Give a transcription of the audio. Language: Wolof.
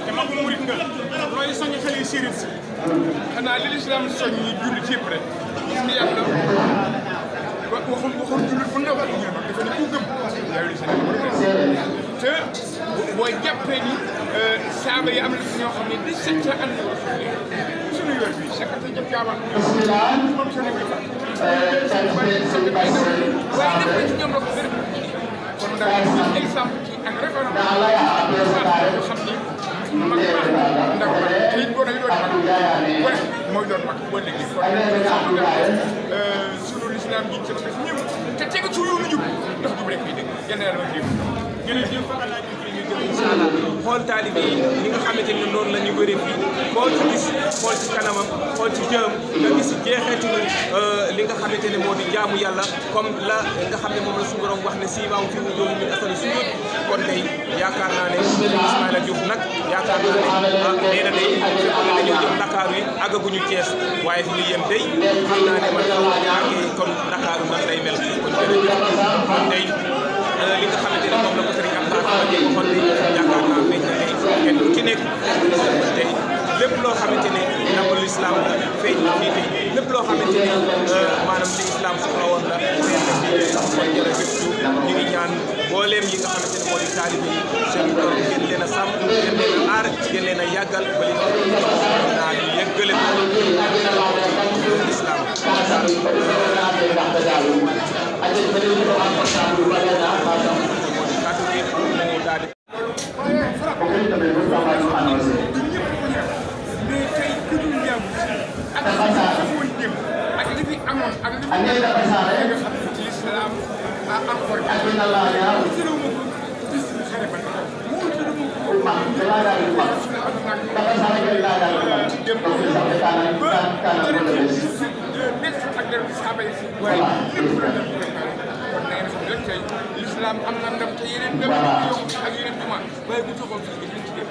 te mag mu murit nga looy soññ xale yi séeréer si xanaa li lislaam soññ yi jullit yëpp rek gis nga yàlla waxul jullit bu ndaw ak ñu mag dafa ne ku gëm yaa ngi te booy jàppee ni saaba yi am na ñoo xam ne 17 ans suñu yoon bi c'est que jëm jaabal moom suñu bi waaye def ci ñoom la ko gën kon daal exemple ci ak référence yoo xam ni mag ndax te it boo doon mag mooy doon mag boo léegi sunu lislaam ji ci la def ñëw te tegu ci yoonu jub ndax jub rek fii dégg yenn yàlla jëf jërëjëf incha allah xool taalibe yi ñi nga xamante ne noonu la ñu wëree fii xool ci gis xool ci kanamam xool ci jëm nga gis jeexeetu li nga xamante ne moo di jaamu yàlla comme la nga xam ne moom la suñu borom wax ne siimaam fi mu doon min asari sujud kon tey yaakaar naa ne Ismaïla Diouf nag yaakaar naa ne nee na day fekkoon ne dañoo jëm Ndakaaru yi àggaguñu Thiès waaye fi ñu yem tey xam naa ne man xaw ma àggee kon Ndakaaru nan lay mel kon jërëjëf kon tey li nga xamante ne moom la ko sëriñ Abdou Khadre waxoon ne yaakaar naa feeñ na tey kenn ku ci nekk tey lépp loo xamante ne ndamul islam la feeñ na fii tey lépp loo xamante ne maanaam li islam soxla woon la feeñ na fii tey kon jërëjëf ñu ngi ñaan mbooleem yi nga xamante ne moo di taalibe yi seen borom gën leen a sàmm gën leen a aar gën leen a yàggal ba li naa ñu yëggale ko islam l'islam am na ndam te yeneen ndam ak yeneen duma waaye bu toxoon fii liñ ci def